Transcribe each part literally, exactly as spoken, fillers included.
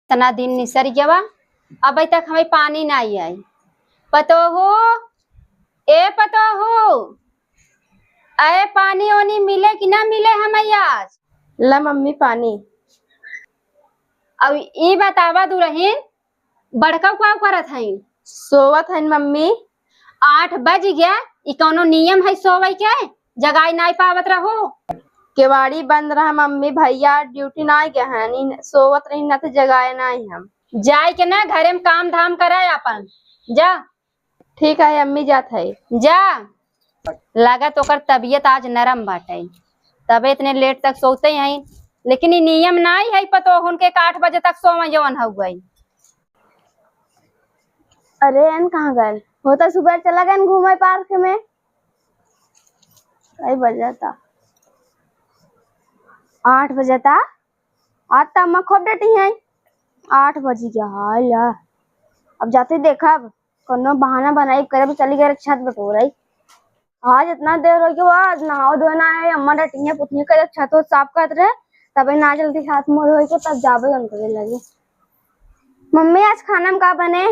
इतना दिन निसर गवा, अबे तक हमें पानी नाहीं आई। पतोहू, ए पतोहू, अरे पानी ओनी मिले कि ना मिले हमें आज? ला मम्मी पानी। अब ई बतावा दुलहिन, बड़का का करत हईन? सोवत हईन मम्मी। आठ बज गया, ई कौनो नियम है सोवे के? जगाई नाहीं पावत रहो। केवाड़ी बंद रहा मम्मी, भैया ड्यूटी नाहीं गए हैं, इन सोवत रही ना तो जगाए नाहीं हम। जाए के ना घरे में काम धाम कराए आपन, जा। ठीक है अम्मी, जात है। जा, लागत ओकर तबीयत आज नरम बाटे, तबे इतने लेट तक सोते हैं। लेकिन ई नियम नाहीं है पतोहुन के आठ बजे तक सोवे जवन हो गई। अरे एन कहाँ गल? होता सुबह चला गए घूमे पार्क में। कई बजे था? आठ बजे था। आज तो अम्मा खूब डटी हैं। आठ बज गया, हाय ला। अब जाते देखब, कोनो बहाना बनाई करब, चली गए छत बटोरई। आज इतना देर हो गया, आज नहाओ धोना है, अम्मा डटी हैं, पुतनी करे छत साफ करत रहे, तबे ना जल्दी हाथ मुँह धोए के तब जाबे हम करे लगे। मम्मी आज खाना में का बने?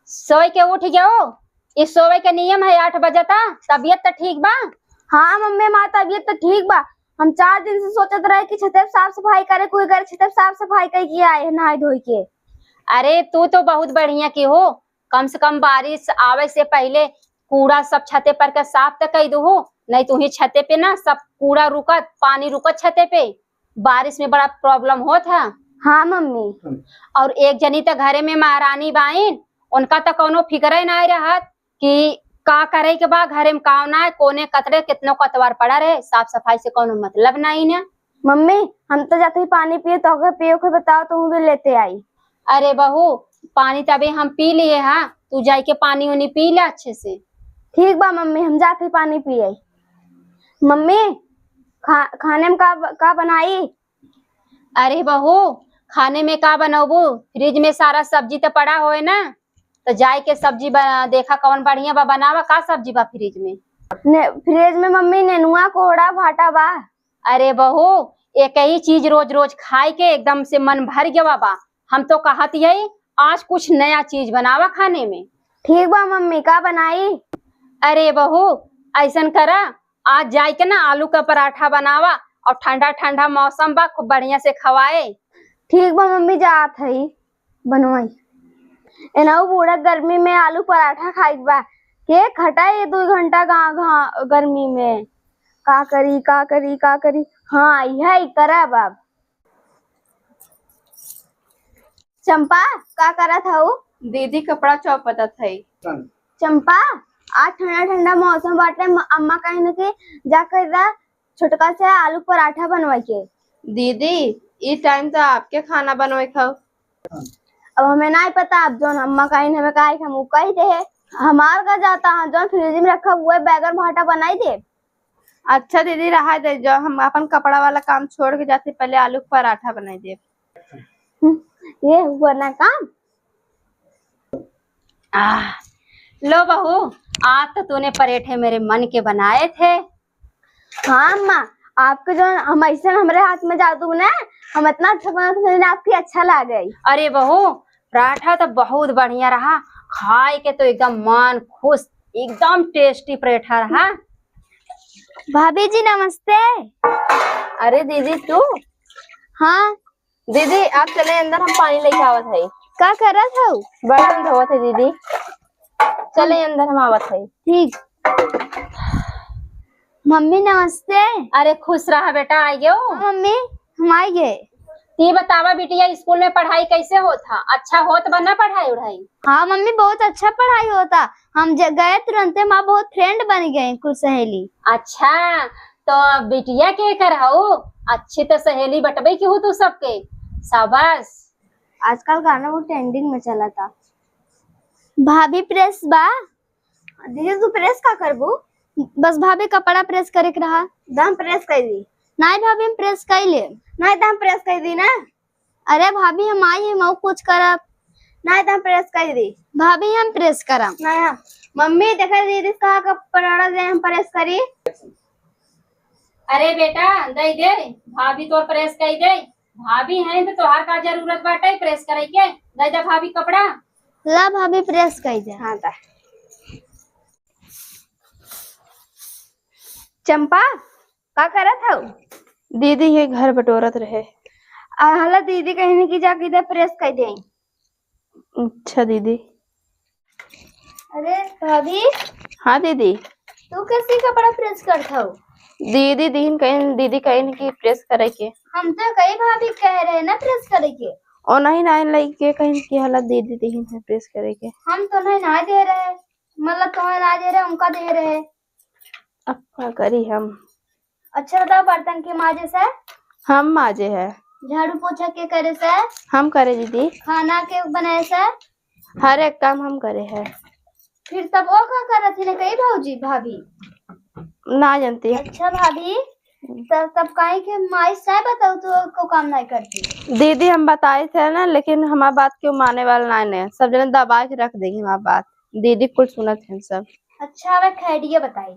सोए के उठ गयो, ई सोवे के नियम है आठ बजे ता। तबीयत तो ठीक बा? हाँ मम्मी, हमार तबीयत तो ठीक बा। हम चार दिन से सोचत रहे कि छते पे साफ सफाई करे, कोई करे छते पे साफ सफाई करे के आए, नहाए धोए के। अरे तू तो बहुत बढ़िया की हो, कम से कम बारिश आवे से पहले कूड़ा सब छते पर के साफ तो कर दू हो, नहीं तो ही छते पे ना सब कूड़ा रुकत, पानी रुकत छते पे, बारिश में बड़ा problem होत है। हाँ मम्मी। और एक जनी तो घरे में महारानी बाइन, उनका तो कौनो फिक्र ही नाहीं रहत कि का करे के बा, घरे में का ना है, कोने कतरे कितनो कतवार पड़ा रहे, साफ सफाई से कौनो मतलब नाहीं ना। मम्मी, हम तो जाते ही पानी पिए, तो अगर पियो के बताओ तो हूँ भी लेते आई। अरे बहू, पानी तबे हम पी लिए हा, तू जाई के पानी उनी पी ले अच्छे से। ठीक बा मम्मी, हम जाते ही पानी पिए। मम्मी, खा-, खाने में का, का बनाई? अरे बहू, खाने में का बनौबू? फ्रिज में सारा सब्जी तो पड़ा होए ना, तो जाए के सब्जी बना, देखा कौन बढ़िया बा, बनावा। का सब्जी बा फ्रिज में? ने, फ्रिज में मम्मी नेनुआ, कोहड़ा, भाटा बा। अरे बहू, एक ही चीज रोज रोज खाए के एकदम से मन भर गवा बा। हम तो कहत यही आज कुछ नया चीज बनावा खाने में। ठीक बा मम्मी, का बनाई? अरे बहू, ऐसन करा, आज जाए के ना आलू का पराठा बनावा और ठंडा ठंडा मौसम बा, खूब बढ़िया से खवाए। ठीक बा मम्मी, जात हई बनवाई। एनहु बूढ़ा गर्मी में आलू पराठा खाइक बा, के खटाई ये दू घंटा गा-, गा-, गर्मी में? का करी, का करी, का करी? हाँ, यही करब अब। चंपा, का करत हऊ? दीदी, कपड़ा चौपतत हई। चंपा, आज ठंडा ठंडा मौसम बाटे, म-, अम्मा कहिन कि जा कह दा, छोटका से आलू पराठा बनवाई के। दीदी, ई टाइम तो आपके खाना बनवाई खाओ। अब हमें नाहीं पता, अब जौन अम्मा कहिन हमें कहा कि हम उ कह दे है। हमार का जाता है, जौन फ्रिज में रखा हुआ है बैगन भाटा बनाई दे। अच्छा दीदी, रहा दे, जो हम अपन कपड़ा वाला काम छोड़ के जाते, पहले आलू के पराठा बनाई दे। हम्म, ये हुआ ना काम। आह, लो बहू, आज तो तूने पराठे मेरे मन के बनाए थे। हाँ अम्मा, आपके जो हम ऐसे हमरे हाथ में जादू ना, हम इतना अच्छा बनाते थे ना, आपकी अच्छा लागे। अरे बहू, पराठा तो बहुत बढ़िया रहा, खाए के तो एकदम मन खुश, एकदम tasty पराठा रहा। भाभी जी नमस्ते। अरे दीदी तू? हाँ। दीदी, आप चले अंदर, हम पानी लेके आवत हई। का करत हऊ? बर्तन धोवत हई दीदी, चले अंदर, हम आवत हई। ठीक। मम्मी नमस्ते। अरे खुश रहा बेटा, आ गयो। हाँ मम्मी, हम आ गए। ती बतावा बिटिया, स्कूल में पढ़ाई कैसे होत हा? अच्छा होत बा ना पढ़ाई उढ़ाई? हाँ मम्मी, बहुत अच्छा पढ़ाई होता। हम ज-, गए तुरंते, माँ बहुत friend बन गए कुल सहेली। अच्छा, तो बिटिया के कर हऊ? अच्छी तो सहेली बटबे की हो तू सबके। शाबाश। आजकल गाना बहुत trending में चला था। भाभी press बा? दीदी तू press का करबू? बस भाभी कपड़ा press करे के रहा। दा हम press कर दी। नहीं भाभी हम press कर ले। नहीं दा हम press कर दी ना। अरे भाभी हम आई है, मऊ कुछ करब। नहीं तो हम press कर दी। भाभी हम press करब। नहीं हम। मम्मी देखा दीदी कहा का पराठा दे हम press करी। अरे बेटा दे दे, भाभी तो press कर दे। भाभी हैं तो तोहार का जरूरत बाटे प्रेस करे के? दे दे भाभी कपड़ा। ला भाभी, प्रेस कर दे। हाँ, दा। चंपा, का करत हऊ? दीदी के घर बटोरत रहे। आ, हला दीदी कहिन कि जाके इधर प्रेस कर दे। अच्छा दीदी। अरे भाभी। हाँ दीदी। तू कैसे कपड़ा प्रेस करत हऊ? दीदी दीन कहिन, दीदी कहिन कि प्रेस करे के। हम तो कई भाभी कह रहे ना प्रेस करे के। ओ नहीं, नहीं, लइके कहिन कि हला दीदी दीन है प्रेस करे के। हम तो नहीं ना दे रहे, मतलब तुम्हें ना दे रहे, उनका दे रहे। अब का करी हम? अच्छा बताओ, बर्तन के माजे से? हम माजे है। झाड़ू पोछा के करे से? हम करे दीदी। खाना के बनाए से? हर एक काम हम करे है। फिर तब वो का करत ही ना कई भौजी, भाभी? ना जानती। अच्छा भाभी, त-, तब काहे के माई से बताऊ तो को काम नहीं करती? दीदी हम बताए थे ना, लेकिन हमार बात क्यों माने वाला ना ने, सब जने दबा के रख देंगे हमार बात। दीदी कुल सुनत हैं सब। अच्छा, अब एक idea बताई।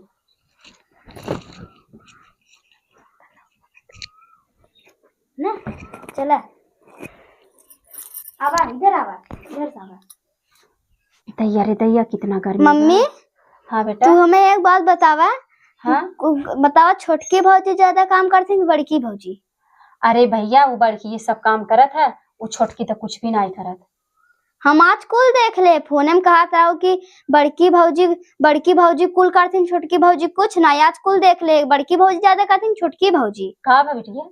ना, चला। आवा, इधर आवा, इधर से आवा। दैया रे दैया, कितना गर्मी बा। मम्मी, हाँ बेटा। तू हमें एक बात बतावा। हाँ? उ, बतावा, छोटकी भौजी ज्यादा काम करती कि बड़की भौजी? अरे भैया, वो बड़की ये सब काम करत है, वो छोटकी तो कुछ भी नहीं करत। हम आज कुल देख ले, फोने में कहत रहो कि बड़की भौजी, बड़की भौजी कुल करथिन, छोटकी भौजी कुछ नहीं। आज कुल देख ले, बड़की भौजी ज्यादा करथिन, छोटकी भौजी। का बा बिटिया?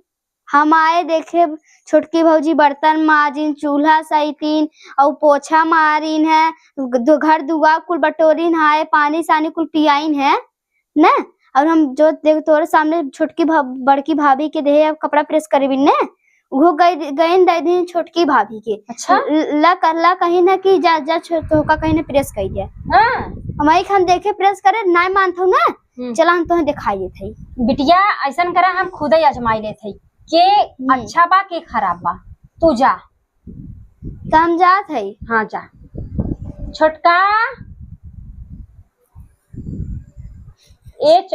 हम आए देखे, छोटकी भौजी बर्तन माजिन, चूल्हा सैतिन, और पोछा मारिन है, दु-, घर दुआर कुल बटोरिन है, पानी सानी कुल पियाइन है। न, और हम जो देख तोरे सामने छोटकी भा-, बड़की भाभी के देहे अब कपड़ा प्रेस करीबिन न, उहो गई, गईन दे दिन छोटकी भाभी के। अच्छा। ल-, ला कर, ला कहीं ना कि जा, जा छो-, तोहका कहीं ना प्रेस कर दिया। हाँ। हमारी खान देखे प्रेस करे, ना मानत हूँ ना, हम्म। चला हम तोहे दिखाई देत हई। बिटिया, ऐसन करा, हम खुदे आजमाई लेत हई, के हम्म। अच्छा बा, के खराब बा। तू जा। त हम जात हई। हाँ, जा। छोटका, ए छ-,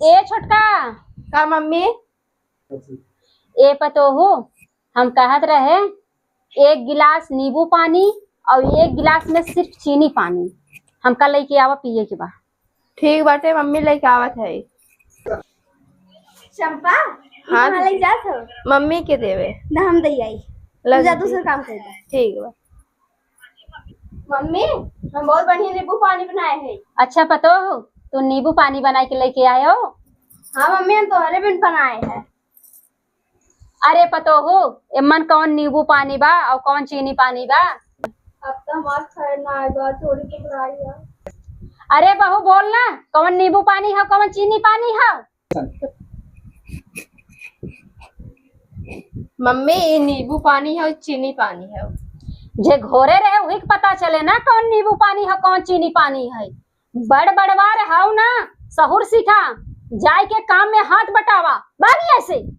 ए छोटका। का मम्मी? ए पतोहू, हम कहत रहे, एक गिलास नींबू पानी और एक गिलास में सिर्फ चीनी पानी हमका लेके आवा, पिए के बा। ठीक बाटे मम्मी, लेके आवत है। चंपा, हाँ कहाँ दीदी। लेके जात हो? मम्मी के देवे। ना हम दे आई। ला तू जा दीदी। दूसरा काम कर दे। ठीक बा। मम्मी, हम बहुत बढ़िया नींबू पानी बनाए हैं। अच्छा पतोहू, तू नींबू पानी बनाए के लेके आयो? हाँ मम्मी, हम तोहरे बिन बनाए हैं। अरे पतोहू, एमन कौन नींबू पानी बा और कौन चीनी पानी बा? अब तो हमार खैर ना आए बा, चोरी चुराई है। अरे बहू बोल ना, कौन नींबू पानी है, कौन चीनी पानी है? मम्मी, ई नींबू पानी है, चीनी पानी है। जे घोरे रहे वही के पता चले ना कौन नींबू पानी है, कौन चीनी पानी है। बड़ बड़वार हौ ना, सहूर सीखा, जाए के काम में हाथ बटावा, भागी ऐसे।